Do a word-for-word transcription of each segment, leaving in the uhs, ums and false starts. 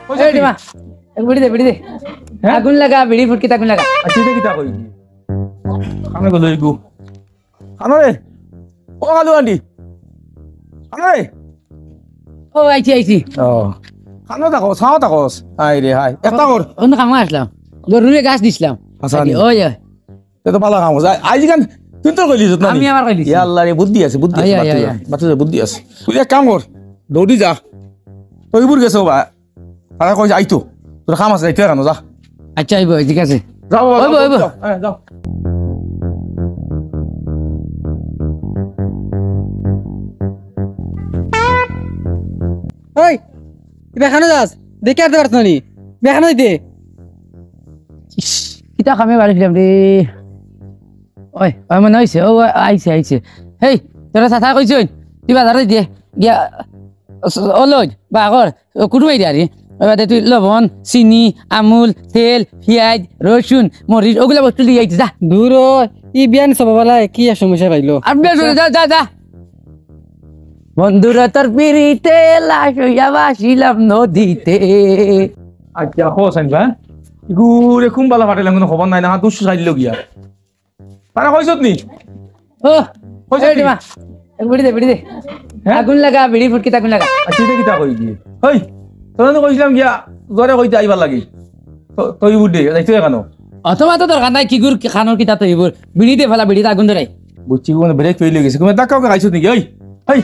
এই রে মা, এক বিড়ি দে, বিড়ি দে। হ্যাঁ? আগুন লাগা, বিড়ি ফুটকিত আগুন লাগা। আচ্ছা, ইটা কিতা কই? কানো গেল ইগু? কানো রে? ও কালু আন্টি। কানো রে? ও, আইছি, আইছি। ও। কানো থাকস, কানো থাকস? হায় রে হায়। একটা কর। অন্য কামো আসলাম। গরুরে ঘাস দিছলাম। আচ্ছা, আইছি, নি। ওই, ওই। তে তো ভালা কাম করছে। আ-, আইজ ইখান তুই তো কইলিছত না নি? আমি আবার কইলিছি। ইয়া আল্লাহ রে, বুদ্ধি আছে, বুদ্ধি আছে, আয়, আয়, বাচ্চা, আয়, আয়। বাচ্চা বুদ্ধি আছে। তুই এক কাম কর, দৌড়ি যা। তৈবুর গেছে বা। তারে কইস আইতো। তোর কাম আছে, যাইতে কেন, যা। আচ্ছা, আইবো, ঠিক আছে। যাও বাবা, অইবো, যাও, অইবো। যাও, হ্যাঁ, যাও। ওই, তুই বেখানো যাস? দেখে আনতে পারছ না নি? বেখানো দিতে। ইস, কিতা কামে বাড়িছিলাম রে। ওই, ওই মনে হইছে, ও আইছে, আইছে। হেই, তোরা চাচা কইছইন, তুই বাজারে দিয়ে, গিয়া, ও লই, বা কর, ও কুটুমাই দে আরে। ওই বাদে তুই লবণ, চিনি, আমুল, তেল, পিয়াজ, রসুন, মরিচ, ওগুলা বস্তু লই আইতে যা। দূর ও, ই বিয়ান সব বালা কি আর সমস্যা পাইলো? আর বিয়ান সব যা, যা, যা। বন্ধুরা তোর পিড়িতে লাশ হইয়া ভাসিলাম নদীতে। আচ্ছা, হো সাইন ভাই, ইগুরে কুন বালা ফাটাইলাম, কোনো খবর নাই না, দুশো সাইল গিয়া। তারা কইছত নি? ও, কইছত এই নি? রে মা, এক বিড়ি দে, বিড়ি দে। হ্যাঁ? আগুন লাগা, বিড়ি ফুটকিত আগুন লাগা। আচ্ছা, ইটা কিতা কই গিয়ে? ওই, তোরা তো কইছিলাম গিয়া, জোরে কইতে আইবার লাগি। তো, তুই বুঝে, যাইতে কেন? অত মাতো দরকার নাই, কিগুর কানোর কিতা তৈবুর। বিড়ি দে ফালা, বিড়িত আগুন ধরাই। বুঝছি, কোনো ব্রেক ফেল হয়ে গেছে। কোনো ধাক্কা ওকে খাইছত নাকি? ওই, ওই।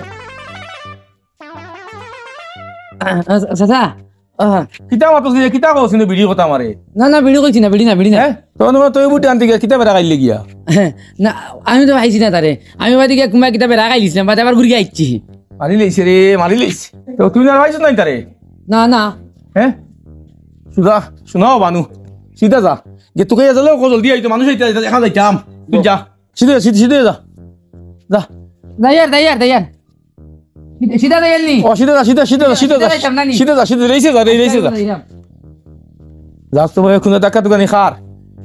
আ, আ, চাচা, আ। কিতা মাতো যে, কিতা কইছ নি বিড়ি কথা আমারে? না, না, বিড়ি কইছি না, বিড়ি না, বিড়ি না। হ্যাঁ? তো, তো, তুই বুঝে আনতে গিয়া, কিতা বেড়া খাইলে গিয়া? হ্যাঁ, না, আমি তো পাইছি না তারে। আমি বাদে গিয়া কুমায় কিতা বেড়া খাইলিছিলাম, বাদে আবার ঘুরিয়া আইছি। মারি লইছে রে, মারি লইছে। তো তুই না পাইছ নাই তারে? না, না। হ্যাঁ? সুজা, শোনাও বানু। সিধা যা। যে তোকে এ জালে ও জলদি আইতো, মানুষ আইতে, আইতে দেখা যাইতাম। তুই যা। সিধা, সিধা, সিধা যা। যা। দাইয়ার, দাইয়ার, দাইয়ার। সিধা, সিধা দাইয়ার নি? ও, সিধা যা, সিধা, সিধা যা, সিধা যা। সিধা যাইতাম না নি? সিধা যা, সিধা, রেসে যা, রে, রেসে যা। যাস তো ভাই, খুনে ধাক্কা তুকানি খার।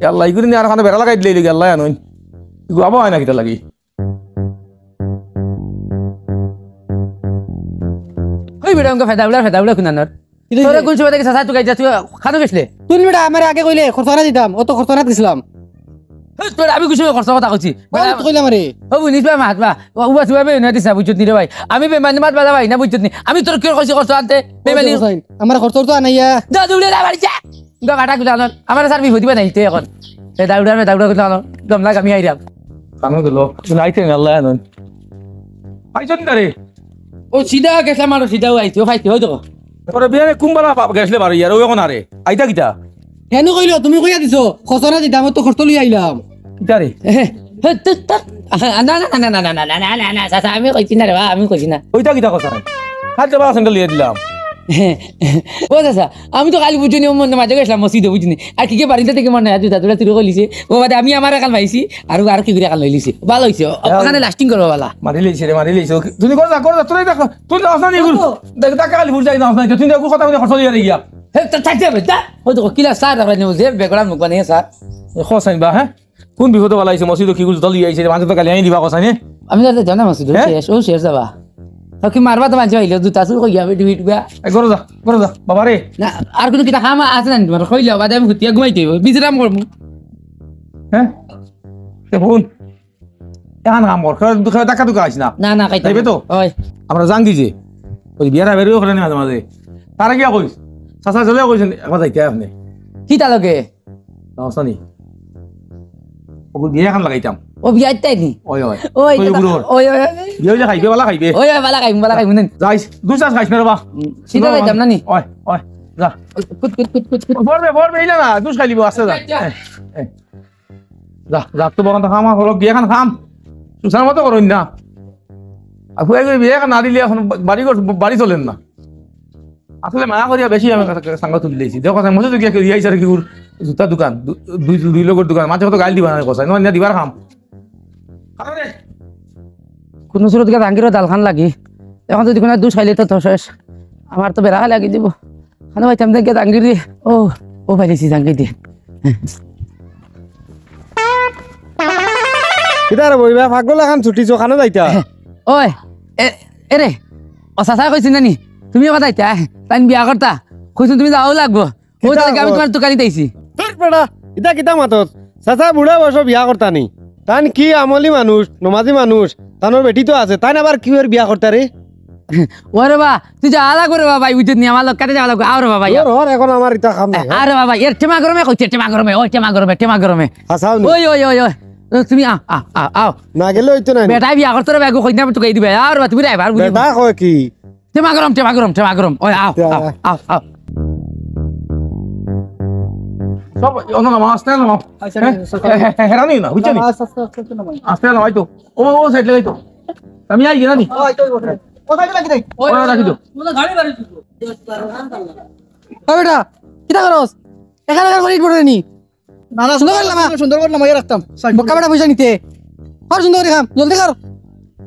এ আল্লাহ, ইগুরি নিয়ে আর খানে বেড়া লাগাই দিলে, ইগুরি আল্লাহ আনইন। ইগু আবার হয় না কিতা লাগি? ওই বেটা, আমাকে ফেদা উড়া, ফেদা উড়া খুনানোর। কিতা তোরা হইছে? কোন সময় থেকে চাচা তুকাই যা, তুই খানো গেছলে? তুই বেটা আমারে আগে কইলে খরচ না দিতাম, অত খরচ না দিছিলাম। হেই, তোর আমি কিছু খরচ কথা কইছি। কোন তো কইলাম রে? ও বুঝিস বা মাত বা, ও উবা তুবা বে না দিছা বুঝছত নি রে ভাই? আমি বেমানি মাত বালা ভাই না বুঝছত নি? আমি তোর কি কইছি খরচ আনতে? বেমানি। আমার খরচ তো আনাইয়া। যা দৌড়ে যা বাড়ি যা। গা কাটা গুলা আনর। আমার স্যার বিপদ দিবা নাই তে এখন। এ দাউড়া, এ দাউড়া গুলা আনর। দম লাগ আমি আইরাম। কানো গেল? তুমি আইতে না আল্লাহ আনন। আইছন না রে? ও সিধা গেছে আমার সিধাও আইছে, ও ফাইতে হয়তো। তোর বিয়ানে কুম্বালা বাপ গেছলে বারো ইয়ার, ও এখন আরে। আইতা কিতা? হেনু কইলো, তুমি কইয়া দিছো, খসরা দিতাম, তো খরচ লই আইলাম। কিতা রে? এ, হে, তো, তো, না, না, না, চাচা, আমি কইছি না রে বা, আমি কইছি না। ওইটা কিতা কথা? খাদ্য বা সেন্ডেল দিয়ে দিলাম। ও চাচা, আমি তো কালি বুঝছি নি, ও মনে মাঝে গেছিলাম মসজিদে, বুঝছি নি। আর কি কে বাড়িতে থেকে মনে হয়, দুটা দুটা চুরি করলিছে। ও বাদে আমি আমার একাল পাইছি, আর ও আর কি করে একাল লইলিছে। ভালো হইছে, ও, হ্যাঁ। ওখানে লাস্টিং করবো বালা। মারি লইছে রে, মারি লইছে। ও কি, তুমি কর যা, কর যা, তোরাই দেখো, তুই যাস না নি এগুলো। কত? দেখ, দেখ, কালি বুঝ যাই না, তুই দেখো কথা বলে খরচ দিয়ে গিয়া। হে, তা চাইতে হবে, যা। ওই তো কিলা স্যার, আমরা নেব, যে বেগড়া মুখ বানিয়ে স্যার। এ, খোসাইন বা, হ্যাঁ? কোন বিপদে বালা আইছে, মসজিদে কি গুলো দলি আইছে, মাঝে তো গালি আনি দিবা কথা নি? আমি তো জানা মসজিদ, হ্যাঁ? শেষ, ও শেষ যাবা। তো কি মারবা তো মানছে হইলো, জুতা চুর কইয়া, বেটি বিট গা। এ, ঘরে যা, ঘরে যা, বাবা রে। না, আর কোনো কিতা কাম আছে না তোমার? কইলে বাদে আমি হুতিয়া ঘুমাইতে হইব, বিশ্রাম করবো। হ্যাঁ? এ, হুন। এখন কাম কর, খেয়ে, খেয়ে দেখা দুকা আইস না। না, না, খাইতাম যাইবে তো? না। ওই। আমরা জান দিছে। ওই বিয়ারা বেরোয় ওখানে মাঝে মাঝে। তারা গিয়া কইস? চাচা চলে কইছেন, একবার যাইতে আপনি। কি তা লগে? নমস্তা নি। ওগুলো বিয়া এখন লাগাইতাম। ও বিয়া ইত্যাই নি? ওই, ওই। ওই, ওই, এটা তো, ওগুলো ওর। ওই, ওই, ওই, ওই। বিয়া হইলে খাইবে, বালা খাইবে। ওই, ওই, বালা খাইমু, বালা খাইমু, নেন। যাইস, দুই চান্স খাইস না রে বা। উম, সিধা যাইতাম না নি? ওই, ওই, যা। কুত, কুত, কুত, কুত, কুত। পড়বে, পড়বে, ইলা না, দুষ খাইলিব, আস্তে যা। যা। এ, এ। যা, যা, তো বকান তো খাম, হলো বিয়া খান খাম। সুসার মতো করইন না। আর ফুয়াই করে বিয়া খান না দিলে এখন বা-, বাড়ি ঘর, বাড়ি চলেন না। আসলে মায়া করিয়া বেশি আমি সাঙ্গ তুলি দিয়েছি। দেখো, মজা তো গিয়া করিয়া আইসার কি ওর জুতা দোকান, দু-, দুই, দুই লোকের দোকান, মাঝে কত গাইল দিবা না কথা, নয় না দিবার খাম। আরে। কোনো সুরত গিয়া জাহাঙ্গীরও দালখান লাগি। এখন যদি কোনো দুষ খাইলে তো, তো শেষ। আমার তো বেড়া লাগি দিব। খানো পাইতাম দেখে জাহাঙ্গীর দিয়ে। ও, ও পাইছি জাহাঙ্গীর দিয়ে। কিতা রে বইবা, পাগল এখন ছুটিছো, খানো যাইতা? ওই, এ, এ রে, ও চাচা কইছি না নি? তুমিও কথা যাইতা, তাইন বিয়া করতা। কইছো তুমি যাওয়া লাগবো। ওই কিতা তাহলে আমি কর? তোমার দোকানে আইছি। ধুর বেটা, ইতা কিতা মাতস? চাচা বুড়া বয়সো বিয়া করতা নি? তান কি আমলি মানুষ, নমাজি মানুষ, তানোর বেটি তো আছে, তাইন আবার কিওর বিয়া করতা রে? ওরে বা, তুই যাওয়া লাগবো রে বাবা, বুঝছত নি? আমার লগে কাতে যাওয়া লাগবো। আও রে বাবা, আও। ধুর, হর, এখন আমার ইতা কাম নাই। আরে বাবা, এর টেমা গরমে কইছে, টেমা গরমে, ওই টেমা গরমে, টেমা গরমে। হাছাও নি? ওই, ওই, ওই, ওই। ও, তুমি আও, আও, আও, আও। না গেলে অইতো না নি? বেটায় বিয়া করতো রে, বেগু কইনা টুকাই দিবে। আও রে বা, তুমি রে, এবার বুঝি। বেটা কয় কি? টেমা গরম, টেমা গরম, টেমা গরম। ওই, আও, ইতা। আও, আও, আও। সব, অনো নামাও, আস্তে নামাও। আচ্ছা, হ্যাঁ? আচ্ছা, আচ্ছা। হে, হে, হে, হেরানি না, বুঝছো নি? আচ্ছা, আচ্ছা, আচ্ছা, আচ্ছা, নামাও। আস্তে নামাও, এই তো। ও, ও, সাইড লাগাই তো। আমি আই, হেরানি। ও, এই তো, এই তো। ও, সাইড লাগি দেই। ও, রাখি দাও। ও বেটা, কিতা করস? এখানে এখানে করে ইট পড়ে নি। না, না, সুন্দর করে লামা। সুন্দর করে লামাইয়া রাখতাম। বক্কা বেটা পয়সা নিতে। কর সুন্দর করে কাম, জলদি কর।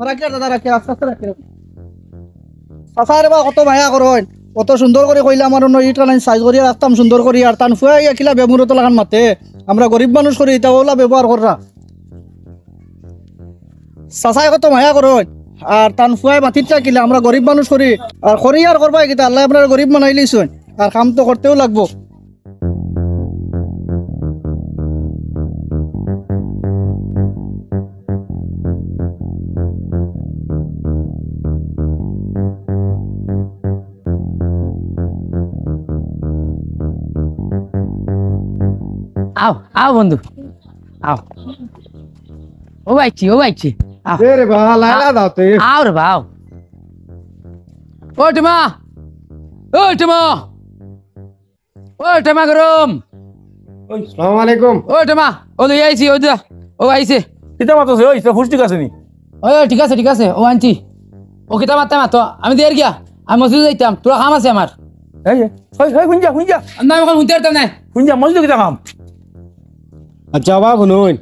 রাখি আর দাদা, রাখি, আস্তে আস্তে রাখি। চাচা রে বা, কত মায়া করইন, কত সুন্দর করে কইলা, আমার অন্য ইট কানাইন সাইজ করিয়া রাখতাম সুন্দর করি, আর তান ফুয়া ইয়া কিলা বেমুরত লাখান মাতে, আমরা গরিব মানুষ করি, ইতা ওলা ব্যবহার কররা। চাচায় কত মায়া করইন, আর তান ফুয়ায় মাতির চা কিলা, আমরা গরিব মানুষ করি, আর করি আর করবায় কিতা, আল্লায় আপনারে গরিব বানাইলিছইন, আর কাম তো করতেও লাগবো। আও, আও বন্ধু, আও। ও বাইছি, ও বাইছি, আও। এ রে বাবা, লাইলা আও। দাও তো। আও রে বাবা, আও। ও টেমা, ও টেমা। ও টেমা গরম। ওই, সালাম আলাইকুম। ও টেমা, ও লই আইছি, ও যা, ও আইছে। কিতা মাতছে? ওই, তোর হুশ ঠিক আছে নি? ওই, ওই, ঠিক আছে, ঠিক আছে, ও আনছি। ও কিতা মাততা মাতো, আমি দের গিয়া, আমি মসজিদে যাইতাম, তোরা কাম আছে আমার। এই, এই, ওই, ওই, হুন যা, হুন যা। না, আমি এখন হুনতে পারতাম না। হুন যা, মসজিদে কিতা কাম? আচ্ছা, বাবা, হুনুন।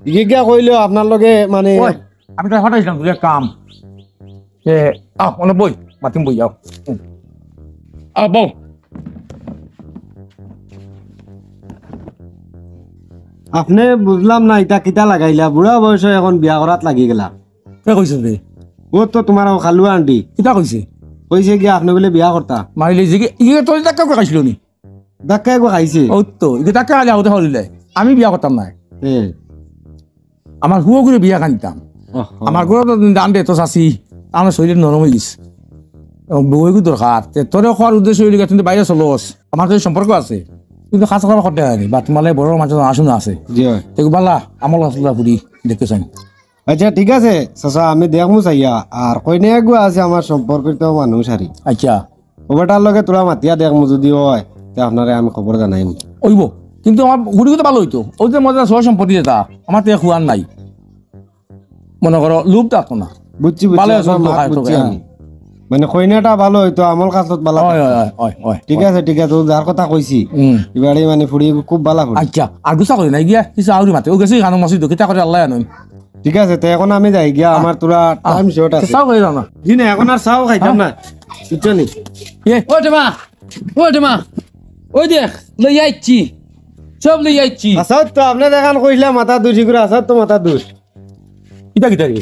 ইগে গিয়া কইলো আপনার লগে, মানে ওই, আমি তো ফাটাইছিলাম, তুই এক কাম। এ, আও, অনো বই, মাতিম বই, আও। হুম। আও, বও। আপনে বুঝলাম না, ইতা কিতা লাগাইলা? বুড়া বয়সো এখন বিয়া করাত লাগি গেলা। কে কইছে রে? ও তো তোমার ও খালু আন্টি। কিতা কইছে? কইছে কি আপনে বুলে বিয়া করতা? মারিলে যে কি, ইয়ে তোর ধাক্কা করে খাইছিল নি? ধাক্কা একবার খাইছে। ও তো, ইয়ে ধাক্কা খাইলে হতে হলিলে। আমি বিয়া করতাম না। হ্যাঁ। আমার হুয়া করে বিয়া খানিতাম। ওহ। আমার ঘরে তো দান দে তো চাচি, আমার শরীর নরম হয়ে গেছে। এবং বউয়ের দরকার। তে তোরে খোয়ার উদ্দেশ্য হইল গিয়া, তুই তো বাইরে চলস। আমার তো সম্পর্ক আছে। কিন্তু খাস কথা করতে হয়নি। বা তোমার লাগে বড় মানুষ আসুন আছে। জি হয়। তে বালা, আমল আসলে ফুরি দেখতে চাই। আচ্ছা, ঠিক আছে, চাচা, আমি দেখমু চাইয়া। আর কইনে এগু আছে আমার সম্পর্কিত মানুষ আরি। আচ্ছা। ও বেটার লগে তোরা মাতিয়া দেখমু যদি হয়, তে আপনারে আমি খবর জানাইমু। অইবো। কিন্তু আমার গুড়ি তো ভালো হইতো। ওই যে মজা সহ সম্পত্তি যেটা, আমার তো এক হুয়ার নাই। মনে করো, লোভ থাকতো না। বুঝছি, বুঝছি, ভালো আপনার চলতো, মাত খাইতো, বুঝছি হ্যাঁ। আমি। মানে, কইনাটা ভালো হইতো, আমল খাসলত ভালো ওই, থাকতো। ওই, ওই, ওই, ওই। ঠিক আছে, ঠিক আছে, ও যার কথা কইছি। হুম। এবারে মানে ফুড়ি খুব ভালা ফুড়ি। আচ্ছা, আর গুছা করি না, গিয়া কিছু আউরি মাতে। ও গেছি খানো মাসি তো, কিতা করে আল্লাহ জানইন। ঠিক আছে, তে এখন আমি যাই গিয়া, আহ, আমার তোরা আহ, time short আছে। চাও খাই যাও না। জি না, এখন আর চাও খাইতাম হ্যাঁ? না। বুঝছো নি? এ, ও টেমা, ও টেমা, ওই দেখ, লই আইছি, সব লই আইছি। আচ্ছা, তো আপনি দেখান কইলা মাথা দুষ, ইগুলো আচ্ছা, তো মাথা দুষ। কিতা কিতা রে?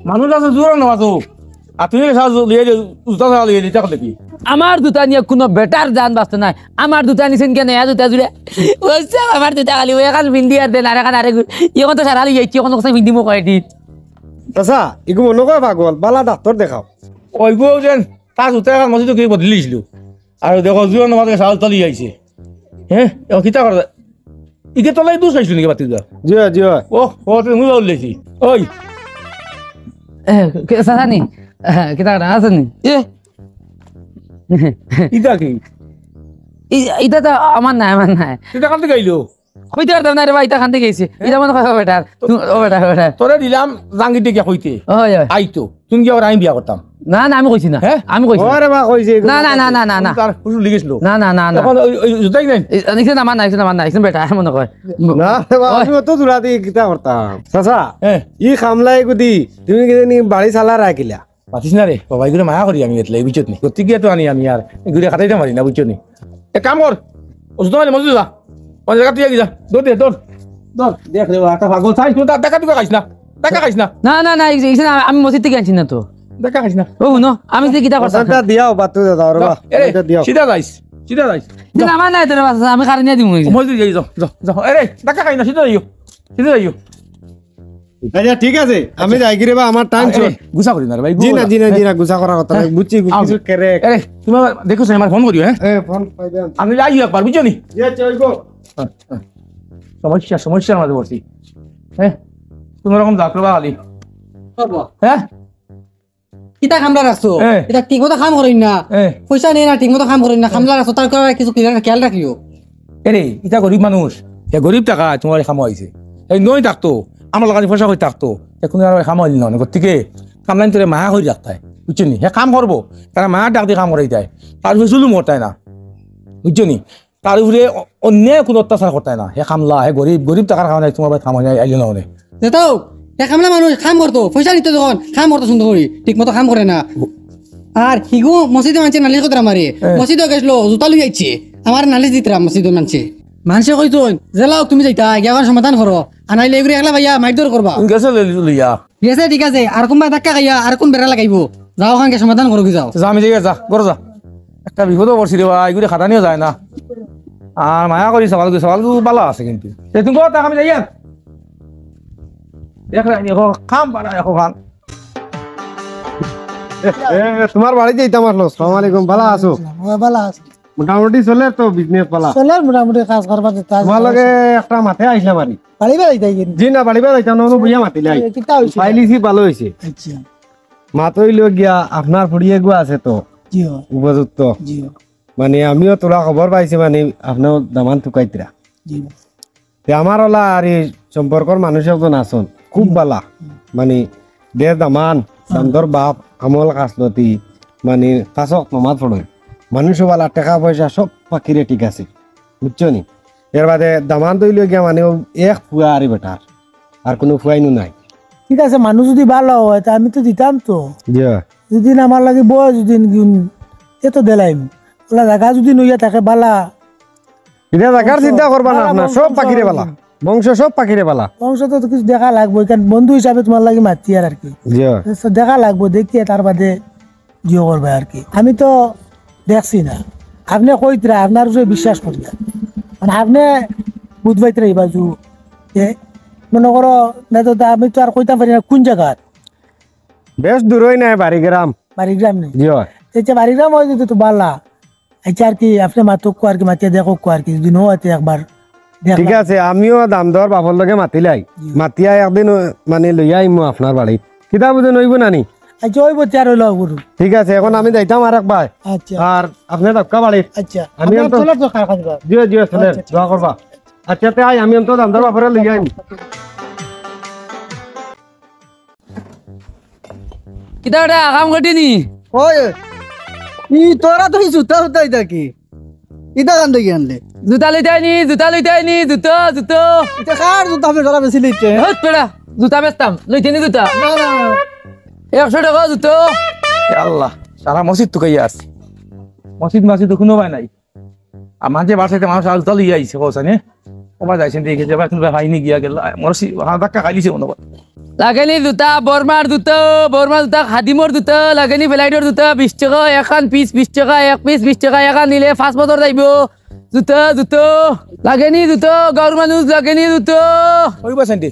মানুষ আছে জোর না বাঁচো। আর তুমি সব লিয়ে যাও, জুতা সব লিয়ে দিতে হবে কি? আমার জুতা নিয়ে কোনো বেটার জান বাঁচতে নাই। আমার জুতা নিছেন কেন? এ জুতা জুড়ে। ওই সব আমার জুতা খালি, ওই এখন পিন্দি আর দেন, আর এখন আরেক। এখন তো সারা লিয়ে যাচ্ছি, এখন তো কোথায় পিন্দি মুখ হয় দিন। চাচা, ইগু মনে কয় পাগল, বালা ডাক্তার দেখাও। ওই বউ যেন, তার জুতা এখন মসজিদে গিয়ে বদলি দিছিল। আর দেখো, জুয়ান আমাদের সাল তলি আইছে। হ্যাঁ? এখন কিতা করে? ইকে তলাই দুষ খাইছিল নাকি বাতি যা? জি হয়, জি হয়। ও, ও, তুমি মুই বললেছি। ওই। এ, কে, চাচা নি? এ, কিতা করে? আছে নি? এ? ইটা কি? ই-, ইটা তো আমার নাই, আমার নাই। ইটা কান থেকে আইলো? কইতে পারতাম না রে ভাই, ইটা কান থেকে আইছে। ইটা মনে হয় ও বেটার। তু-, ও বেটা, ও বেটা। তোরে দিলাম জাঙ্গি টিকে কইতে। ওই, ওই। আইতো। তুমি কি আবার আমি বিয়া করতাম? না, না, আমি কইছি না। হ্যাঁ? আমি কইছি না। ওরে বা কইছে, এগুলো না, না, না, কইছে। না, না, না। তার হুজুর লিখেছিল। না, না, না, না। এখন ওই, ওই জুতাই নাই। এই, নিচে নামান না, নিচে নামান না, একদম বেটা, মনে কয়। না রে বা, ওই। আমি অত দূরা দিয়ে কিতা করতাম? চাচা, হ্যাঁ। ই খামলাই গুদি, তুমি কি জানি বাড়ি চালা রাখিলা? মাতিস না রে, বাবা, এগুলো মায়া করি আমি, এতলাই, বুঝছত নি? সত্যি গিয়া তো আনি আমি আর, এগুলো খাটাইতে পারি না, বুঝছত নি? এক কাম কর, ওষুধ মানে মজুদ যা, ওই জায়গা তুই আগে যা, দৌড় দে, দৌড়। দৌড়, দেখ রে বা, একটা পাগল চাই, তুই তা-, টাকা টুকা খাইস না, টাকা খাইস না। না, না, না, এই যে, এই যে, আমি মসজিদ থেকে আনছি না তো। ধাক্কা খাইস না। ও, হুনো, আমি যে কিতা করতাম। ওটা দিয়াও, বাতু দাদা, ওরে বা। এরে, ওটা দিয়াও। সিধা যাইস, সিধা যাইস। না, আমার নাই তোর বাসা, আমি কারণ নিয়ে দিমু। মসজিদ যাই, যাও, যাও, যাও। এরে, ধাক্কা খাইস না, সিধা যাইও। সিধা যাইও। আচ্ছা, ঠিক আছে, আমি যাই গিরে বা, আমার টাইম শর্ট। গুসা করি না রে ভাই, জি না, গুসা। জি না, জি না, গুসা করার কথা নাই। বুঝছি, আও। কিছু কেরে। আরে, তুমি আবার দেখো, আমার ফোন করিও, হ্যাঁ? এ, ফোন পাইবেন। আমি যাই একবার, বুঝছো নি? জি, আচ্ছা, ওই গো। হ্যাঁ, হ্যাঁ। সমস্যা, সমস্যার মাঝে পড়ছি। হ্যাঁ? কোনো রকম যাক রে বা খালি। বাবা। হ্যাঁ? কিতা কামলা রাখছো? এ। এটা ঠিক মতো কাম করইন না। এ। পয়সা নেই না, ঠিক মতো কাম করইন না। কামলা রাখছো, তার কারণে কিছু খেয়াল, খেয়াল রাখিও। এরে, ইটা গরিব মানুষ। হে গরিব টাকা তোমার কামো আইছে। হে নই থাকতো, আমার লাখান পয়সা করি থাকতো। হে কুনু আর কামো আইল না, গতিকে কামলাইন তোরে মায়া করি রাখতায়। বুঝছো নি? হে কাম করবো, তারা মায়া ডাক দি কাম করাইতায়। তার উপরে জুলুম করতায় না। বুঝছো নি? তার উপরে অ-, অন্যায় কুনু অত্যাচার করতায় না। হে কামলা, হে গরিব, গরিব টাকার কারণে তোমার বাড়িত কাম অয় না, আইলো না অনে। যেতাও, হে কামলা মানুষ কাম করতো, পয়সা নিতো যখন, কাম করতো সুন্দর করি, ঠিক মতো কাম করে না। আর হিগু মসজিদো মানষে নালিশ করতারা আমারে, হ্যাঁ। মসজিদো গেছলো, জুতা লই আইছে, আমারে নালিশ দিতারা মসজিদো মানষে। মানষে কইছইন, "যেলা অউক তুমি যাইতায়, গিয়া অখন সমাধান করো, আর নাইলে এগুরে একলা পাইয়া মাইরধর করবা।" গেছে লই-, লইয়া। গেছে, ঠিক আছে, আর কুনবা ধাক্কা খাইয়া আর কুন বেড়া লাগাইবো? যাও, অখানকে সমাধান করো কি যাও। যা, আমি যাই, যা, ঘরো যা। একটা বিপদো পড়ছি রে বা, এগুরে খাটানিও যায় না। আর মায়া করি সওয়াল, সওয়াল তো ভালা আছে কিন্তু। তে তুমি কথা আমি যাই আর। দেখ রাইনি, এখন কাম বাড়া, এখন খান। এ, এ, তোমার বাড়িত যাইতাম আসলো। আসসালামু আলাইকুম, ভালা আছো? ওয়া ভালা আছি। মোটামুটি চলের তো বিজনেস ভালা? চলের মোটামুটি, কাজ কারবার যেতা আছে। তোমার লগে একটা মাতে আইছলাম আর কি। বাড়ি বাড়ি যাই কিন্তু। জি না, বাড়ি বাড়ি যাইতাম না, অনো বইয়া মাতিলাই। এ, কিতা অইছে? পাইলিছি, ভালা অইছে। আচ্ছা। মাত অইলো গিয়া, আপনার ফুড়ি এগু আছে তো? জি অয়। উপযুক্ত। জি অয়। মানে, আমিও থুড়া খবর পাইছি, মানে, আপনার দামান তুকাইতরা। জি অয়। তে আমার অলা আর ই সম্পর্কর মানুষ একজন আছইন, খুব হুম। ভালা। হুম। মানে, দেশ দামান, হুম। দামদর বাপ, আমল খাছলতি, মানে, পাঁচ ওয়াক্ত নামাজ পড়ইন। মানুষও ভালা, টেকা পয়সা সব পাকিরে ঠিক আছে। বুঝছো নি? এর বাদে দামান অইলো গিয়া মানে অউ এক ফুয়া আর বেটার, আর কুনু ফুয়াইনু নাই। ঠিক আছে, মানুষ যুদি ভালা অয়, তে আমি তো দিতাম তো। জি অয়। যুদি না আমার লাগি বয়, যুদি গুণ, তে তো দিলাইমু। অলা জাগা যুদি নইয়া থাকে ভালা। ইটা জাগার বংশ, চিন্তা করবা না ভালা আপনার, বংশ সব পাকিরে ভালা। বংশ সব পাকিরে ভালা। বংশ তো কিছু দেখা লাগবো, কারণ বন্ধু হিসাবে তোমার লাগি মাতি আর, আর কি। জি অয়। তো দেখা লাগবো, দেখিয়া তার বাদে জিও করবে আর কি। আমি তো দেখছি না, আপনে কইতরা, আপনার উপরে বিশ্বাস করি না। মানে, আপনে বুঝবাইতরা এই বাজু, এ, মনে করো, না তো তা আমি তো আর কইতাম পারি না কুন জাগাত। বেশ দূরই নাই বাড়ি গ্রাম। বাড়ি গ্রাম নেই। জি অয়। আচ্ছা, বাড়ি গ্রাম অয় যদি তো ভালা। আচ্ছা, আর কি, আপনে মাতউক্কা আর কি, মাতিয়া দেখউক্কা আর কি, যদি নয় অয় তে একবার দেখলাম। ঠিক আছে, আমিও দামদর বাপর লগে মাতিলাই। জি। মাতিয়া একদিন, মানে, লইয়া আইমু আপনার বাড়িত। কিতা বুঝইন, অইবো না নি? আচ্ছা, অইবো, তে আর অইলো গুরু। ঠিক আছে, এখন আমি যাইতাম আরেক ভাই। আচ্ছা। আর আপনে যাউক্কা বাড়িত। আচ্ছা। আমি আপনার অন্ত চলের তো কাজ কাজ। জি অয়, জি অয়, চলের, আচ্ছা, ঠিক দোয়া আছে। করবা। আচ্ছা, তে আই, আমি অন্ত দামদর বাপরে লইয়া আইমু। কিতা ওটা কাম করিনি? ওই, ই তোরা তো ই জুতা উতাই থাকি। ইটা কান দেখি আনলে। জুতা লইতায়নি, জুতা লইতায়নি, জুতো, জুতো। ইটা কার জুতা আমি ধরা বেশি লইতে? হত বেটা, জুতা বেচতাম, লইতায়নি জুতা। না, না, না। একশো টেকা জুতো। এ আল্লাহ, সারা মসজিদ তুকাইয়া আছে। মসজিদ মাসজিদ কুনু উপায় নাই। আর মাঝে বাসাইতে মানুষ আলতা লইয়া আইছে, কওছানে? ওবা যাইছেন দেখে, যে ভাই, তুমি ভাই নিয়ে গিয়া গেল, মনে হয় সি-, হ্যাঁ, ধাক্কা খাইলিছে মনে হয়। লাগেনি জুতা, বর্মার জুতো, বর্মার জুতা, খাদিমর জুতো, লাগেনি ফ্লাইটর জুতো, বিশ টেকা, এখান পিস বিশ টেকা, এক পিস বিশ টেকা, এখান নিলে পাঁচ বছর যাইবো। জুতো, জুতো, লাগেনি জুতো, গাঁওর মানুষ লাগেনি জুতো। ওই বাসেন দি।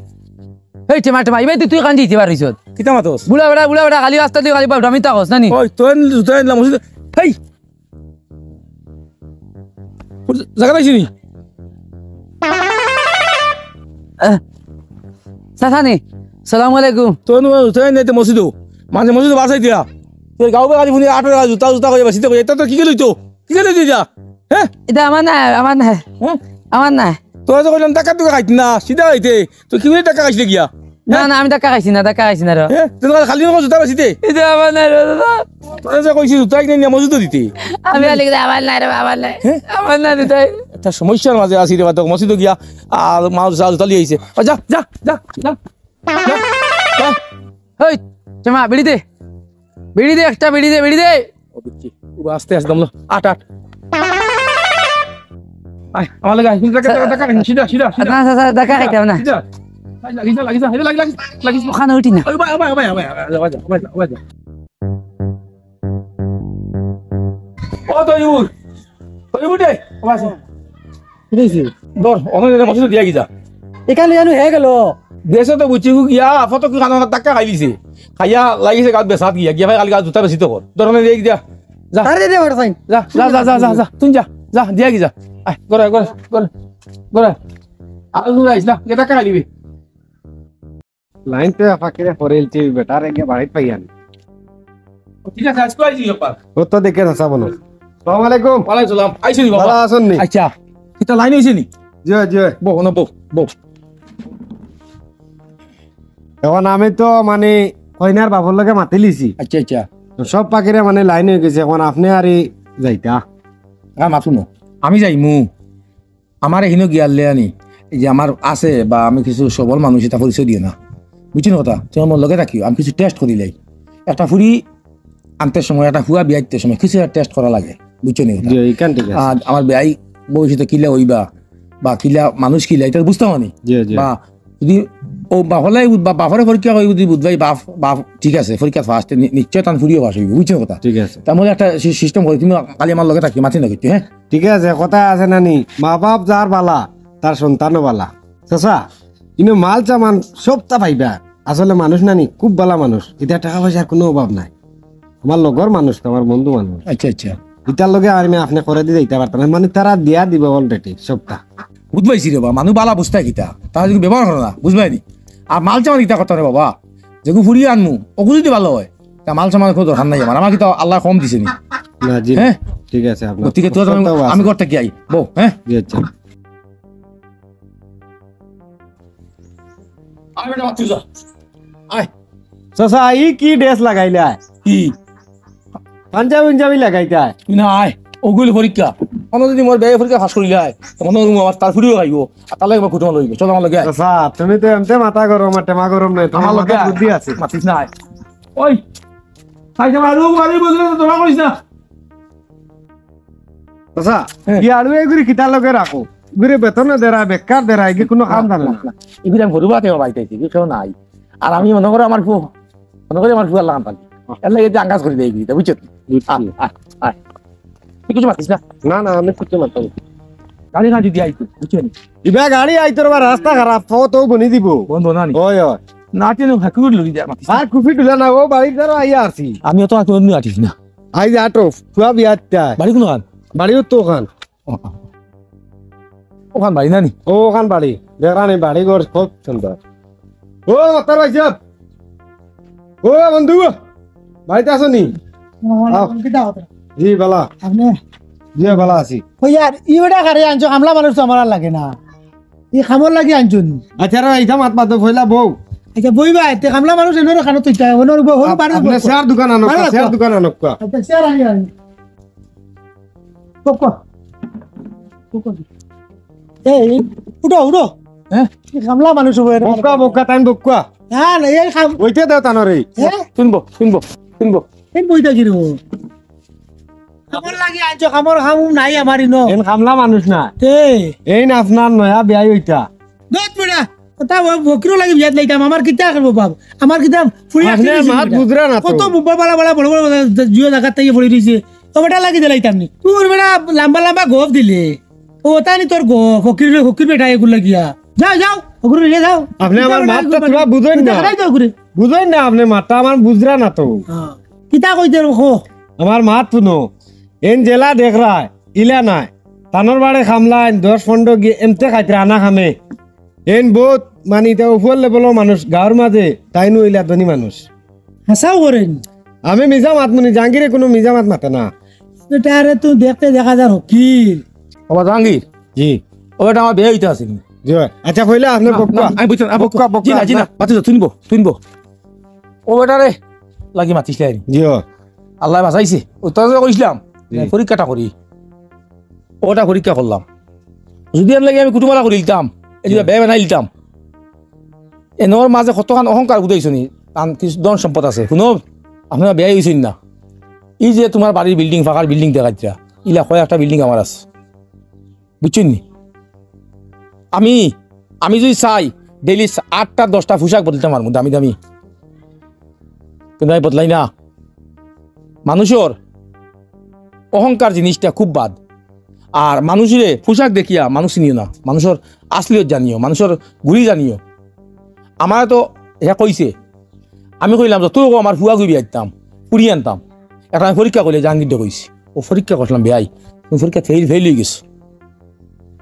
এই টেমা, টেমা, ইবাই তুই, তুই কান দিতে পারিস। কিতা মাতস? বুড়া বেটা, বুড়া বেটা, খালি রাস্তা দিয়ে খালি বাবু, আমি তা কস না নি? ওই, তুই জুতো আনলাম, ওষুধ, হেই, জাগা পাইছি নি? আহ, চাচা নি? সালাম আলাইকুম। তোর নুয়া উঠাই নাই তো মসজিদো। মাঝে মসজিদো বাসাই দিয়া। তোর গাঁও বেড়া ফোনে আটো জুতা জুতা করে বাসিতে করে। এটা তো কি গেল তো? কি গেল তুই যা? হ্যাঁ? এটা আমার না, আমার না। হ্যাঁ? আমার না। তোরা তো কইলাম টাকা তুই খাইতি না, সিধা খাইতে। তুই কি করে টাকা খাইছিলে গিয়া? না, না, আমি টাকা খাইছি না, টাকা খাইছি না রে। হ্যাঁ? তুই তো খালি মুখে জুতা বাসিতে। এটা আমার না রে দাদা। তোরা যে কইছি জুতা কিনে নিয়ে মসজিদে দিতে। আমি আলি গেলে আমার নাই রে, আমার নাই। হ্যাঁ? আমার নাই জুতা। একটা সমস্যার মাঝে আছি রে বা, তোকে মসজিদে গিয়া আর মা জুতা জুতা লিয়ে আইছে। ও যা, যা, যা, যা। যা, যা। হেই, টেমা, বিড়ি দে। বিড়ি দে, একটা বিড়ি দে, বিড়ি দে। ও বিচ্ছি, ও আস্তে আস্তে দম লো। আট, আট। আয়, আমার লগে আয়। কিন্তু দেখা, দেখা, দেখা, সিধা, সিধা, সিধা। না, স্যার, স্যার, দেখা খাইতাম না। সিধা। লাগি যা, লাগি যা, লাগি যা, লাগি যা। ওখানে উঠি না। ওই ভাই, ওই ভাই, ওই ভাই, ওই ভাই, ওই ভাই, ওই ভাই। ও তৈমুর, তৈমুর রে, ও আছে। কি হইছে? ধর, অনরে মসজিদো দিয়া গিয়া যা। এখানে জানো হয়ে গেল। দেশো তো বুঝছি, গু গিয়া, ফটো কি কানো ধাক্কা খাইলিছে। খাইয়া লাগিছে গাত বেসাত গিয়া, গিয়া ভাই কালি গাত জুতা বেসিত কর। ধর, অনরে দিয়া গিয়া যা। যা। আরে দে, দে, ওটা সাইন। যা, যা, যা, যা, যা, যা। তুই যা, যা, দিয়া গিয়া যা। আয়, ঘরে, ঘরে, ঘরে, ঘরে। আর তুই আইস না, গিয়া ধাক্কা খাইলিবি। লাইন তো ফাঁকিরে পড়ে ইলছে, বেটারে গিয়া বাড়িত পাইয়ার নি। ঠিক আছে, আইজকু আইছি ব্যাপার। ও তো দেখে চাচা বলো। আসসালামু আলাইকুম। ওয়ালাইকুম সালাম। আইছো নি বাবা? ভালা আছইন নি? আচ্ছা, ইটা লাইন অইছে নি? জি, জি। বও, না, বও, বও। এখন আমি তো মানে কইনার বাপর লগে মাতিলিছি। আচ্ছা, আচ্ছা। তো সব ফাঁকিরে মানে লাইন অই গেছে, এখন আপনে আরি যাইতা। আর মাতো না, আমি যাইমু। আমার এখানো গিয়ালে আনি, এই যে আমার আছে বা আমি কিছু সবল মানুষ, ইটা পরিচয় দিও না, বুঝছো নি কথা? তুমি আমার লগে থাকিও, আমি কিছু টেস্ট করিলাই। একটা ফুড়ি আনতে সময়, একটা ফুয়া বিয়া দিতে সময় কিছু একটা টেস্ট করা লাগে, বুঝছো নি কথা? জি, ইখান ঠিক আছে। আর আমার বিয়াই ভবিষ্যতে কিলা অইবা বা কিলা মানুষ কিলা, ইটা বুঝতাম আমি। জি, জি। বা যদি ও বাপলাই বা বাপরে পরীক্ষা করি যদি বুঝবাই বাপ, বাপ ঠিক আছে, পরীক্ষা ফার্স্ট, নিশ্চয় তান ফুড়িও পাস অইবো, বুঝছো নি কথা? ঠিক আছে। তার মানে একটা সি-, সিস্টেম করি, তুমি খালি আমার লগে থাকি, মাতি না কিছু, হ্যাঁ? ঠিক আছে, কথা আছে না নি? মা বাপ যার বালা, তার সন্তানও বালা। চাচা, ইনো মাল সামান সবতা পাইবা। আসলে মানুষ না নি, খুব বালা মানুষ। ইটা টাকা পয়সার কুনু অভাব নাই। আমার লগর মানুষ তো, আমার বন্ধু মানুষ। আচ্ছা, আচ্ছা। ইতার লগে আর আমি আপনে করে দিতে ইতা পারতাম না। মানে তারা দিয়া দিবা already সবতা। বুঝবাইছি রে বা, মানুষ বালা বুঝতা কিতা? তারা যদি ব্যবহার করে না, বুঝবাই নি? আর মাল সামান কিতা করতাম রে বাবা? যেগু ফুড়ি আনমু, ওগু যদি বালা অয়, তা মাল সামান কুনু দরকার নাই আমার। আমার কিতা আল্লায় কম দিছে নি? না, জি না। হ্যাঁ? ঠিক আছে, আপনার গতিকে তুই আমি, সবতা আছে। আমি করতে কি আই? বউ, হ্যাঁ? জি, আচ্ছা। আয় বেটা, মাত তুই যা। আয়। চাচা, ই কি ড্রেস লাগাইলা? কি? পাঞ্জাবি উঞ্জাবি লাগাইতা? তুই না আয়, ওগুলো পরীক্ষা। কোনো যদি মোর বেয়ে পরীক্ষা পাস করিলাই, তখন ওর আমার তার ফুড়িও খাইবো, আর তার লগে আমার কুটুম লইবো। চল আমার লগে আয়। চাচা, তুমি তো এমতে মাথা গরম, আর টেমা গরম নাই, তোমার আমার লগে মাথায় আয়। বুদ্ধি আছে। মাতিস না আয়। ওই, খাইতে পারবো, বাড়ি বসে তো তোরা করিস না। চাচা, হ্যাঁ। ই আড়ু এগুরি কিতার লগে রাখো? এগুরি বেতনে দেরায়, বেকার দেরায়, এগুরি কুনু কাম জানে না। না, না। এগুরি আমি গরু বাতে বাড়িতে আইছি, এগুরি কেউ নাই। আর আমি মনে করো আমার ফু-, মনে করি আমার ফুয়ার লাগান পালি। এর লাগে যে আঙ্গাজ করি দেয় এগুরি, বুঝছো? বুঝছি। আয়, আয়, আয়। তুই কিছু মাতিস না। না, না, আমি কিছু মাতাম না। গাড়ি না যদি আইতো, বুঝছো নি? ইবা গাড়ি আইতো রে বা, রাস্তা খারাপ, ফো তো বনি দিব। বন্ধ না নি? ওই, ওই। না, তুই না, হাকুর লড়ি যা, মাতিস না। আর কুফি ডুলা না, ও বাড়ি ধরো আইয়া আছি। আমি অত হাকুর নিয়ে আটিস না। আই যা আটো, ফুয়া বিয়াত যায়। বাড়ি কুনখান? বাড়িও তো ওখান। ও, ওখান বাড়ি না নি? ও, ওখান বাড়ি। দেখরা নি, বাড়ি ঘর খুব সুন্দর। ও, মাতার ভাই সাহেব। ও, বন্ধু। বাড়িত আছো নি? আসসালামু আলাইকুম, আও। কিতা কথা? জি, বালা। আপনি? জি, বালা আছি। ওই ইয়ার, ই বেটা কারে আনছো, কামলা মানুষ তো আমার আর লাগে না। ই কামর লাগি আনছো নি? আচ্ছা, রে, ইটা মাত মাতো, পয়লা বউ। আচ্ছা, বইবা, এতে কামলা মানুষ এনে কানো তো ইটা, ওনার উপর, হলো আপ-, বারো আপনি বছর। চেয়ার দোকান আনো, বারো চেয়ার বছর। দোকান আনো। আচ্ছা, চেয়ার আনি, আনি। বউক্কা। বউক্কা। এই, উঠো, উঠো। হ্যাঁ? এই কামলা মানুষ হবে, এটা বউক্কা, বউক্কা, তাইন বউক্কা। না, না, এই কাম- ওইটা দাও তানরে। হ্যাঁ? শুনবো, শুনবো, শুনবো। এই বইটা কি রে? কামর লাগি আনছো, কামর কাম নাই আমার ইনো। এন কামলা মানুষ না। তে? এই না আপনার নয়া বিয়াই ওইটা। দত বেটা, ওটা ও ফকিরও লাগি বিয়াত লাইতাম, আমার কিতা করবো বাপ? আমার কিতা ফুড়ি আপনি আটকে গেছে মাত বেটা। বুঝরা না তো। কত বুবা বালা বালা বড় বড় জিও জাগাত তাইয়ে পড়ি রইছে। ও বেটা লাগি দিলাইতাম নি। তুই বেটা লম্বা লম্বা গপ দিলে। ও, তানি তোর গো, ফকির, ফকির বেটা এগুলা গিয়া। যাও, যাও, ওগুলো নিয়ে যাও। আপনি আমার মাতটা তোরা বুঝইন না। দেখাই দাও ওগুলো। বুঝইন না, আপনি মাতটা আমার বুঝরা না তো। হ্যাঁ। কিতা কইতে রে, কো? আমার মাত শুনো। এন জেলা দেখরায়, ইলা নাই। তানর বাড়ি খামলাইন, দশ পনেরো গিয়ে এমতে খাইতে আনা খামে। এন বহুত, মানে, ইটা উপর লেভেলর মানুষ, গাঁওর মাঝে, তাইনও ইলা ধনী মানুষ। হাছাউ করেন। আমি মিছা মাতমু নি, জাহাঙ্গীরে কুনু মিছা মাত মাতে না। বেটা, আরে, তুই দেখতে দেখা যার ফকির। বাবা জাহাঙ্গীর। জি। ও বেটা, আমার বিয়া অইতে আছে নি? জি। আচ্ছা, কইলা আপনি না, বউক্কা। না, আমি বুঝছি না, বউক্কা, বউক্কা, জি না, জি না, না। মাতিস না, শুনবো, শুনবো। ও বেটা রে, লাগি মাতিস না। জি। আল্লায় বাঁচাইছে। ও তো কইছিলাম, জি। পরীক্ষাটা করি। ওটা পরীক্ষা করলাম। যদি এর লাগি আমি কুটুমালা করি দিতাম, এই যে জি। বিয়া বানাই দিতাম। এনর মাঝে কতখান অহংকার বুঝাইছো নি? তান কিছু ধন সম্পদ আছে। শুনো, আপনারা বিয়া অইছইন না। এই যে তোমার বাড়ির বিল্ডিং, ফাঁকার বিল্ডিং দেখাইতরা, ইলা কয়েকটা বিল্ডিং আমার আছে। বুঝছইন নি? আমি, আমি যদি চাই, ডেইলি আটটা দশটা পোশাক বদলাইতাম পারমু, দামি দামি। কিন্তু আমি বদলাই না। মানুষর অহংকার জিনিসটা খুব বাদ। আর মানুষরে পোশাক দেখিয়া মানুষ চিনিও না, মানুষর আসলিয়ত জানিও, মানুষর গুড়ি জানিও। আমারে তো হে কইছে, আমি কইলাম যে, "তোর আমার ফুয়া গুবি আইতাম, ফুড়ি আনতাম।" এটা আমি পরীক্ষা করলে জাহাঙ্গীররে কইছি, ও পরীক্ষা করলাম, "বেয়াই, তুমি পরীক্ষা ফেইল, ফেইল অই গেছো।"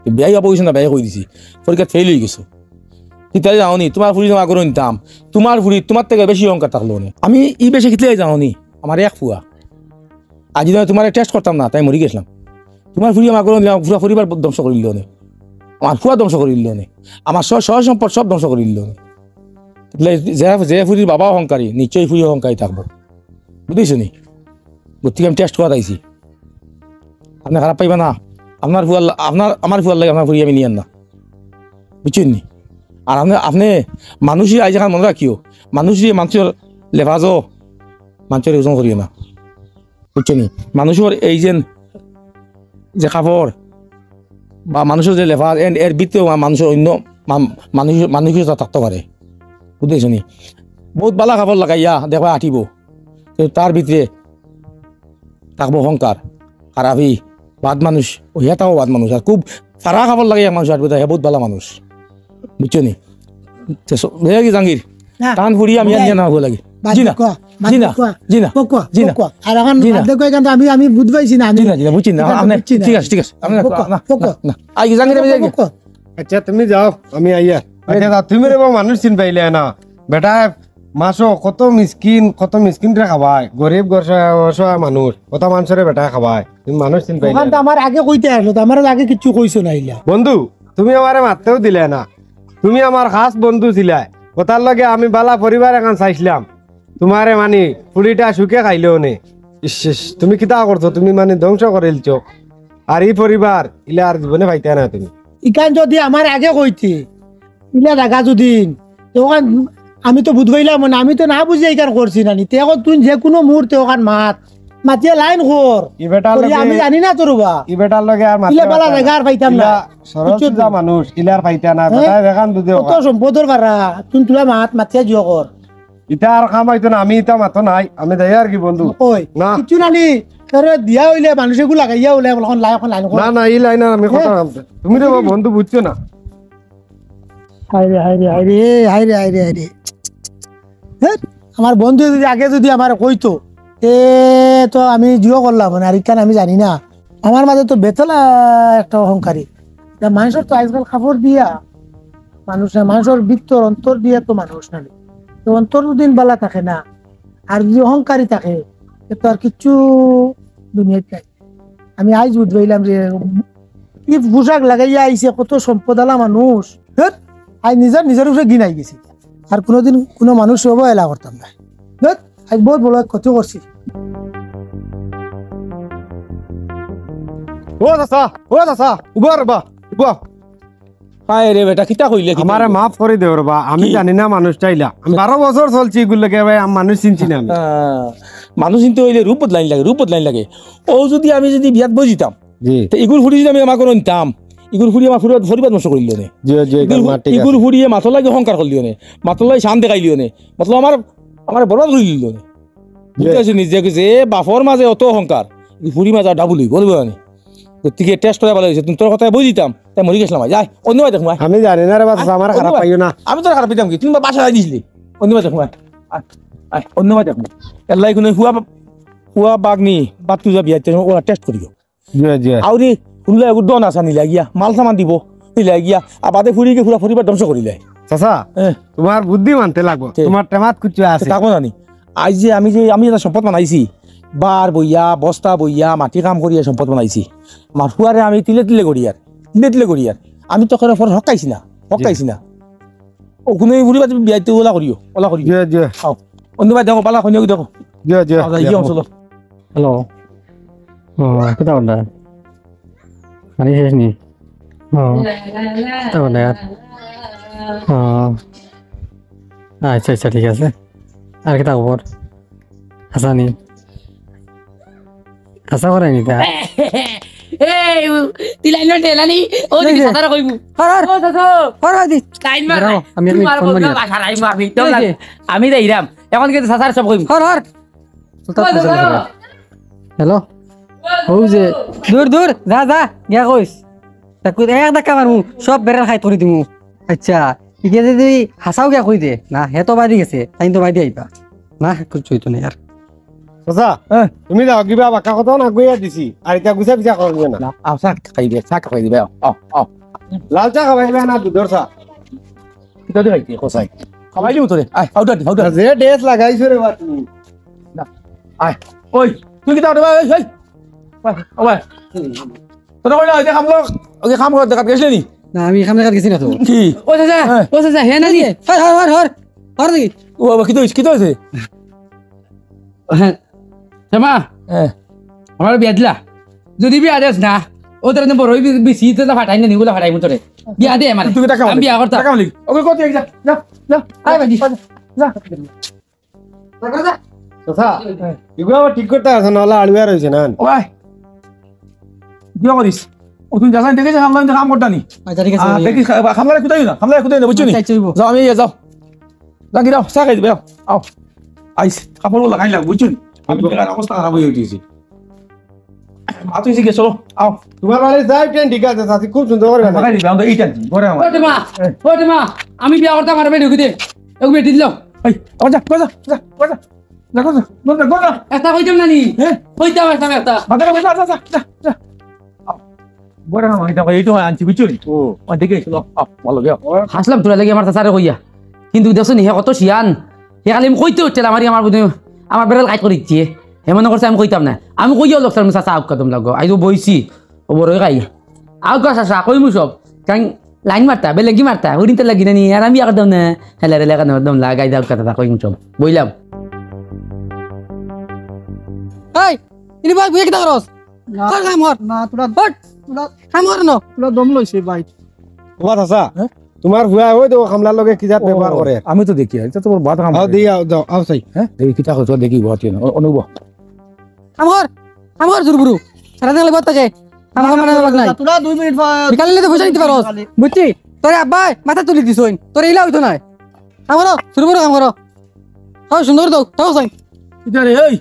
তো বেয়াই বাবা কইছে না, বেয়াই কই দিছি, "পরীক্ষা ফেইল অই গেছো।" কিতারে জানো নি, তোমার ফুড়ি জমা করে নিতাম, তোমার ফুড়ি তোমার থেকে বেশি অহংকার থাকলো নে। আমি ই বেশি কিতারে জানো নি, আমার এক ফুয়া। আজ যদি আমি তোমার টেস্ট করতাম না, তাই মরি গেছিলাম। তোমার ফুড়ি আমার করে নিলাম, পুরা পরিবার ধ্বংস করে দিল নে, আমার ফুয়া ধ্বংস করে দিল নে, আমার সহ সহ সম্পদ সব ধ্বংস করে দিল নে। তাহলে যে, যে ফুড়ির বাবা অহংকারী, নিশ্চয়ই ফুড়ি অহংকারী থাকবো, বুঝছো নি? গতিকে আমি টেস্ট করা আইছি, আপনি খারাপ পাইবা না। আপনার ফুয়ার লা-, আপনার, আমার ফুয়ার লাগে আপনার ফুড়ি আমি নিয়ার না, বুঝছেন নি? আর আপনি, আপনি মানুষই আজ এখান মনে রাখিও, মানুষই মানুষের লেভাজও মানুষের ওজন করিও না, বুঝছো নি? মানুষের এই যে, যে কাপড় বা মানুষের যে লেভাজ, এর, এর ভিতরেও মা-, মানুষের অন্য মা-, মানুষ, মানসিকতা থাকতে পারে, বুঝছো নি? বহুত ভালা কাপড় লাগাইয়া দেখবা আটিব, তো তার ভিতরে থাকবো অহংকার, খারাপি, বাদ মানুষ, ও হেটাও বাদ মানুষ। আর খুব ফারা কাপড় লাগাইয়া মানুষ আটবে, হে বহুত ভালা মানুষ, বুঝছো নি? তো স-, বুঝা গেছে জাহাঙ্গীর? না। তান ফুড়ি আমি আর না। নিয়া না হবো লাগে। বাদ জি না। কো, বাদ জি না। কো। জি না। কো, কো, জি না। কো, কো। আর এখন জি না। বাদ কো, এখান তো আমি, আমি বুঝ পাইছি না, আমি জি না, জি না, বুঝছি না। ঠিক আছে, আপনি, বুঝছি না। ঠিক আছে, ঠিক আছে। আপনি কো, কো, না, কো, কো। না। আই জাহাঙ্গীর, আমি যাই কো, গিয়া। কো, কো। আচ্ছা, তুমি যাও, আমি আইয়া। আচ্ছা, তা তুমি রে বাবা মানুষ চিন পাইলে না। বেটা, মাসো কত মিসকিন, কত মিসকিনরে খাবায়, গরিব গরসা-, অসহায় মানুষ, কত মানুষরে বেটায় খাবায়। তুমি মানুষ চিন পাইলে ওখান তো না। আমার আগে কইতে আসলো, তো আমার আগে কিচ্ছু কইছো না ইলা। বন্ধু, তুমি আমারে মাততেও দিলে না। তুমি আমার খাস বন্ধু ছিলায়। কথার লগে আমি বালা পরিবার এখান চাইছিলাম। তোমারে মানি ফুড়িটা সুখে খাইলেও নে। ইস, ইস, তুমি কিতা করছো? তুমি মানি ধ্বংস করিলছো। আর ই পরিবার, ইলা আর জীবনে পাইতা না তুমি। ইখান যদি আমার আগে কইতে, ইলা জাগা যদি, তখন আমি তো বুঝ পাইলাম না, আমি তো না বুঝিয়া ইখান করছি না নি। তে এখন তুই যে কোনো মুহূর্তে ওখান মাত, মাতিয়া লাইন কর। ই বেটার করি লগে, আমি জানি না তোর বা। ই বেটার লগে আর মাতিয়া ইলা বালা পারতাম না। জাগা আর পাইতাম না। ইলা সরল বুঝছো সুজা তো? মানুষ, ইলার পাইতা না, হ্যাঁ? বেটা দেখান বুঝে কত ওখান। সম্পদর বারা, তুই তুলা মাত, মাতিয়া জিও কর। ইতা আর কাম অইতো না, আমি ইতা মাতো নাই, আমি যাই আর কি বন্ধু। ওই, না। কিচ্ছু না নি, তোরে দিয়া অইলে মানুষ এগু লাগাইয়া অইলে এখন লাই, এখন লাইন কর। না, না, ই লাইন আর আমি কথা হ্যাঁ। বলতে। তুমি রে বাবা বন্ধু বুঝছো না। হায় রে, হায় রে, হায় রে, হায় রে, হায় রে, হায় রে। হ্যাঁ, আমার বন্ধু যদি আগে যদি আমারে কইতো, এ তো আমি জিও করলাম না, আর ইখান আমি জানি না। আমার মাঝে তো বেতলা একটা অহংকারী। তা মানুষের তো আজকাল কাপড় দিয়া মানুষ না, মানুষের ভিতর অন্তর দিয়া তো মানুষ না। তো অন্তর যদি বালা থাকে না, আর যদি অহংকারী থাকে, এ তো আর কিচ্ছু দুনিয়াত নাই। আমি আইজ বুঝ পাইলাম যে কি পোশাক লাগাইয়া আইছে, কত সম্পদআলা মানুষ। ধ্যাৎ, আইজ নিজর, নিজর উপরে ঘিন আই গেছে। আর কোনোদিন কোনো মানুষরে অবহেলা করতাম না। ধ্যাৎ, আইজ বহুত বড় এক ক্ষতি করছি। ও চাচা, ও চাচা, উবা রে বা, উবা। হায় রে বেটা, কিতা কইলে, কিতা আমারে কইলে? মাফ করি দেও রে বা, আমি কি? জানি না মানুষটা ইলা। আমি বারো বছর চলছি ইগুর লগে ভাই, আমি মানুষ চিনছি না আমি। হ্যাঁ, মানুষ চিনতে অইলে রূপ বদলাইন লাগে, রূপ বদলাইন লাগে। ও যদি আমি যদি বিয়াত বই দিতাম, জি। তে ইগুর ফুড়ি যদি আমি আমার করে নিতাম, ইগুর ফুড়ি আমার ফুড়ি পরিবার নষ্ট করিলিও নে। জি, জি, ইগুর ইগুর ফু-, মাত ঠিক ইগুর আছে। ফুড়িয়ে মাতর লাগি অহংকার করিলিও নে, মাতর লাগি শান দেখাইলিও নে, মাতর আমার, আমার বরবাদ করিলিও নে। জি। বুঝতে পারছো নি? যে, যে বাপর মাঝে অত অহংকার, ই ফুড়ি মাঝে ডাবল অইবো, বুঝবো না নি? গতিকে টেস্ট করা ভালা অইছে, তুমি তোর কথায় বই দিতাম, তাই মরি গেছিলাম, যাই, অন্য বাড়ি দেখো, আয়। আমি জানি না রে বাচ্চা, আয়, আমার অন্য খারাপ বাড়ি। পাইও না। আমি তোর খারাপ পাইতাম কি? তুমি বাসা যাই দিছিলে, অন্য বাড়ি দেখো, আয়। আয়, আয়, অন্য বাড়ি দেখো। এল্লাই কোনো হুয়া, হুয়া বাগনি, বাত্তু যাবি, আয়, ওরা টেস্ট করিও। জি, জি। আউরি হুনলে এগু দন আসা নিলা গিয়া, মাল সামান দিব, নিলা গিয়া, আর বাদে ফুড়িকে পুরা পরিবার ধ্বংস করিলে। চাচা, হ্যাঁ। তোমার বুদ্ধি মানতে লাগবো, কে? তোমার টেমাত কুচ্ছু আছে। থাকবো জানি। আইজ যে আমি যে, আমি এটা সম্পদ বানাইছি, বার বইয়া, বস্তা বইয়া, মাটি কাম করিয়া সম্পদ বানাইছি। আমার ফুয়ারে আমি তিলে তিলে করিয়ার, তিলে তিলে করিয়ার। আমি তো করে ফর হকাইছি না, জি। হকাইছি না। ও কোনো এই বুড়ি বাচ্চা বিয়াইতে ওলা করিও, ওলা করিও। জি, জি। আও। অন্য ভাই দেখো, পালা কইনে দেখো। জি, জি, আও, যাই, জি। গিয়ে চলো। হ্যালো। ও, কিতা বললা? পানি শেষ নি? ও, কিতা বললা? ও। আচ্ছা, আচ্ছা, ঠিক আছে। আর কিতা খবর? আচ্ছা নি? আশা করে নি তা? এই, তিলাইন টেলানি, ও দেখি এই যে। চাচারা কইবু। হর, হর। ও চাচা। হর, হর, দি। লাইন মার। বেরাও, আমি, আমি তোমার ফোন মারি বদলা আর। বাসা রাইমু আমি, একদম এই যে। লাগ-, আমি যাইরাম। এখন কিন্তু চাচার সব কইবু। হর, হর। সুলতান ও চাচা। হ্যালো। অউ যে, দূর, দূর, যা, যা, গিয়া কইস। তাকু এক ধাক্কা মারমু, সব বেড়াল খাইত করি দিমু। আচ্ছা, ইগে যদি হাছাউ গিয়া কই দে, না, হে তো বাদি গেছে, তাইন তো বাদি আইবা। না, কিচ্ছু অইতো নায় আর। চাচা, হ্যাঁ। তুমি যাও, কিবা বাক্কা কথা না কইয়া দিছি, আর ইতা গুছা পিছা করিও না। না, আও, চা খাই দে, চা খাই দিবে, আও, আও, আও। লাল চা খাবাইবা না দুধর চা? কিতা দি খাইতে, কসাই? খাবাই দিমু তোরে, আয়, আউটার দি, আউটার দি। যে ড্রেস লাগাইছো রে বা তুমি। না, আয়, ওই, তুই কিতা উঠে বা, এই, এই। ওই, ও ভাই। তোরা কইলা, ওই যে কাম কর, ওই যে কাম কর, দেখাত গেছলে নি? না, আমি কাম দেখাত গেছি না তো। কি? ও চাচা, হ্যাঁ। ও চাচা, হে না নি? হর, হর, হর, হর। হর দেখি। ও বাবা, কিতা অইছে, কিতা অইছে? হ্যাঁ। শ্যামা, হ্যাঁ। আমার বিয়া দিলা। যদি বিয়া দেস না, ও তোর বড় হইবি, বিসি তো ফাটাই না, নিগুলা ফাটাই মুতরে। বিয়া দে আমার। তুই টাকা আমি বিয়া করতাম। টাকা মালিক। ওকে, কত যা, যা, যা। আয় বাজি। যা। চাচা, ইগুলা আবার ঠিক করতে আছে না, ওলা আলুয়া রইছে না। ও ভাই, কিবা করিস? ও তুই যাস, দেখে যা, কামলা কাম করতা নি। আচ্ছা, ঠিক আছে, আহ, ঠিক আছে। দেখি, খা-, কামলারে কোথায় না? কামলারে কোথায় না, বুঝছো নি? আচ্ছা, আচ্ছা, অইবো। যাও, আমি ইয়ে যাও। যাও, গিরাও, চা খাই দিবে, আও, আও। আইস, কাপড় লাগাই লাগ, বুঝছো নি? আমি বেকার অবস্থা খারাপ হয়ে উঠেছি। মা তুই জিজ্ঞেস চলো, আও। তোমার বাড়ি যাই ট্রেন ঠিক আছে, চাচি খুব সুন্দর করে বানায়। লাগাই দিবে, আমরা এই ট্রেন, ঘরে আমার। ওই মা, ওই মা, আমি বিয়া করতাম আর বেটি ঢুকিতে। এক বেটি দিলাম। এই, আবার যা, ঘরে যা, যা, ঘরে যা। যা, ঘরে যা, ঘরে যা, ঘরে যা। একটা কইতাম না নি? হ্যাঁ? কইতাম একটা, একটা। মাথা রাখো, যা, যা, যা, যা, যা। আও। ঘরে আমার এটা, এই তো আনছি, বুঝছো নি? ও। ও, দেখে এসো, আও, আও, ভালো, যাও। হাসলাম তোরা লাগি আমার চাচারে কইয়া। কিন্তু দেখছো নি, হে কত শিয়ান। হে খালি আমি কইতে হচ্ছে না, আমারই আমার বুদ্ধি, আমার বেড়াল কাজ করে দিচ্ছে। হে মনে করছে আমি কইতাম না। আমি কইয়াও লোক, আমি চাচা আউক্কা দম লাগো। আইজ বইছি, ও বড় খাই। আউক্কা চাচা, কইমু সব। কারণ লাইন মারতা, বেলেঙ্গি মারতা, উড়িতে লাগি না নি, আর আমি আর দম না। হেলে রে লাগা দম লাগাই দাও কথা কই মুচম। বইলাম। এই, ইনি ভাই, বুঝে কিতা করস? না। কর কাম কর। না, তোরা হট। তোরা কাম কর না। তোরা দম লইছে ভাই। তোমার চাচা, হ্যাঁ? তোমার ফুয়া ওই তো কামলার লগে কি জাত ও, ব্যবহার করে? আমি তো দেখি, এটা তো ওর বাদ কাম আও করে। দিয়া, যাও, আও চাই। হ্যাঁ? দেখি কিতা করছ, দেখি বাদ কেন? অ-, অনুভব। কাম কর, কাম কর, জুরবুরু। সারা দিন লাগবে তোকে। কাম কর মানে লাগ নাই। তোরা দুই মিনিট পর বিকালে নিতে পয়সা নিতে পারো। বিকালে। বুঝছি? তোরে আব্বাই মাথা তুলি দিছইন। তোরে ইলা হইতো নায়। কাম করো, জুরবুরু কাম করো। খাও সুন্দর দাও, খাও চাই। ইটা রে, এই।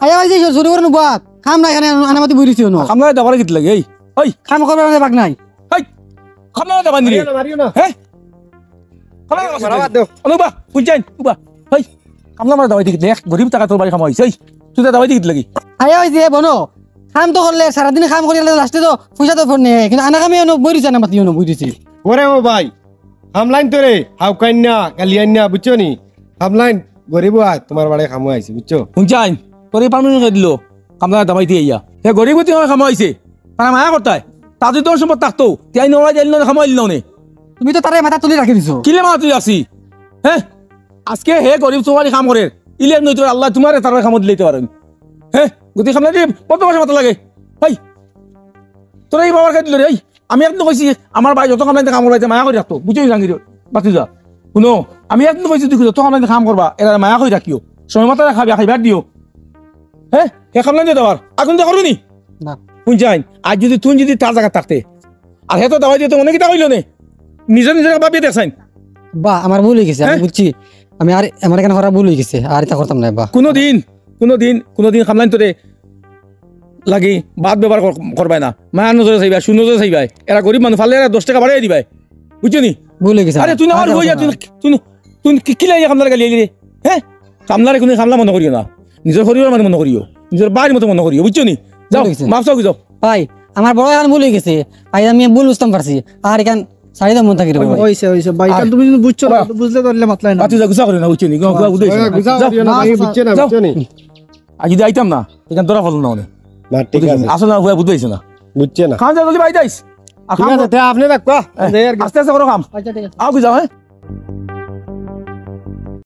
আয়া ভাই যে জুরবুরু নুবাত। কাম নাই এখানে আনামাতি বইরিছি হনো। কাম নাই দাবার কিত লাগে, এই। এই। কাম করবে মানে বাগ নাই। এই। কাম নাই দাবার নিলে। মারিও না, মারিও না। হ্যাঁ? কামলা মারা বাদ দেও। অনুবা, বুঝছেন? উবা, হেই, কামলা মারা দাবাই দিকে দেখ, গরিব টাকা তোর বাড়ি কামাইছে, এই, তুই তো দাবাই দিকে লাগি। আরে ওই যে বনো, কাম তো করলে, সারাদিন কাম করিলে, লাস্টে তো পয়সা তো ফোন নেই, কিন্তু আনা কামে অনো বই রইছে, আনা মাতি অনো বই রইছে। ওরে ও ভাই, কামলাইন তো রে, হাউকাইন না, গালিয়াইন না, বুঝছো নি? কামলাইন, গরিব আয়, তোমার বাড়ি কামো আইছে, বুঝছো? হুনছাইন, তোর এই পারমিশন কে দিল? কামলা দাবাই দিয়ে আইয়া। হে গরিব তুই আমার কামো আইছে। তারা মায়া করতায়। তা যদি তোর সম্পদ থাকতো, তে আইন ওরা জাইল না, খামাইল না নে। তুমি তো তারে মাথা তুলি রাখি দিছো। কিলে মাথা তুলি রাখছি? হ্যাঁ? আজকে হে গরিব তোমারই কাম করে। ইলে নই তো আল্লাহ তোমারে তার কামত দিলাইতে পারেন। হ্যাঁ? গতি সামনে দিয়ে কত মাসে মাথা লাগে? হেই, তোরা এই বাবার কাছে দিল রে, এই। আমি একদিন কইছি, আমার ভাই যত কামলাইতে কাম করবাইতে মায়া করে রাখতো। বুঝছো জাহাঙ্গীর? বাতি যা। শুনো, আমি একদিন কইছি, তুই যত কামলাইতে কাম করবা, এরা মায়া করে রাখিও। সময় মতো খাবে, খাইবার দিও। হ্যাঁ? হে কামলাইন দিয়ে দেওয়ার। আগুন দিয়ে করবি নি? না। হুনছাইন, আর যদি তুই যদি তার জায়গা থাকতে, আর হে তো দাবাই দিয়ে তো মনে কিতা কইল নে? নিজে নিজে ভাবিয়ে দেখছাইন। বা, আমার ভুল হয়ে গেছে, আমি হ্যাঁ? বুঝছি। আমি আর, আমার এখানে করা ভুল হয়ে গেছে, আর এটা করতাম না, বা। কোনোদিন, কোনোদিন, কোনোদিন কামলাইন তোরে লাগি বাদ ব্যবহার কর-, করবায় না। মায়ার নজরে চাইবায়, সুনজরে চাইবায়। এরা গরিব মানুষ, পারলে এরা দশ টাকা বাড়াই দিবায়। বুঝছো নি? ভুল হয়ে গেছে আরে, আমার। তুই না আর আমার হইয়া, ভুল তুই, তুই, তুই কি, কি লাগিয়া কামলার গালি আইলি রে? হ্যাঁ? কামলারে কোনো কামলা মনে করিও না। নিজের পরিবার মানে মনে করিও। নিজের ভাইর মতো মনে করিও। বুঝছো নি? যাও, ভুল হয়ে গেছে। মাফ চাও, যাও। ভাই, আমার বড় এখন ভুল হয়ে গেছে। ভাই, আমি ভুল বুঝতাম পারছি। আর এখান সারি দাম মন থাকি রে ভাই। হইছে, হইছে। ভাই, আর তুমি যদি বুঝছো না, ভাই। তো বুঝলে তো অইলে মাতলাই না। বাতি যা গুছা করে না, বুঝছো নি? গুছা ভাই, করিও না, যাও, ভাই, যাও। বুঝছো না, যাও। বুঝছো নি? আর যদি আইতাম না, এখান ধরা ফেললো না অনে। না, ঠিক আছে। আসলে না, ভাই, বুঝতে পারছি না। বুঝছে না। খান যা, জলদি বাইরে আইস। আর ঠিক খান আছে, তে আপনি রাখবা। হ্যাঁ, যাই আর কি। আস্তে আস্তে করো কাম। আচ্ছা, ঠিক আছে। আও কি যাও, হ্যাঁ?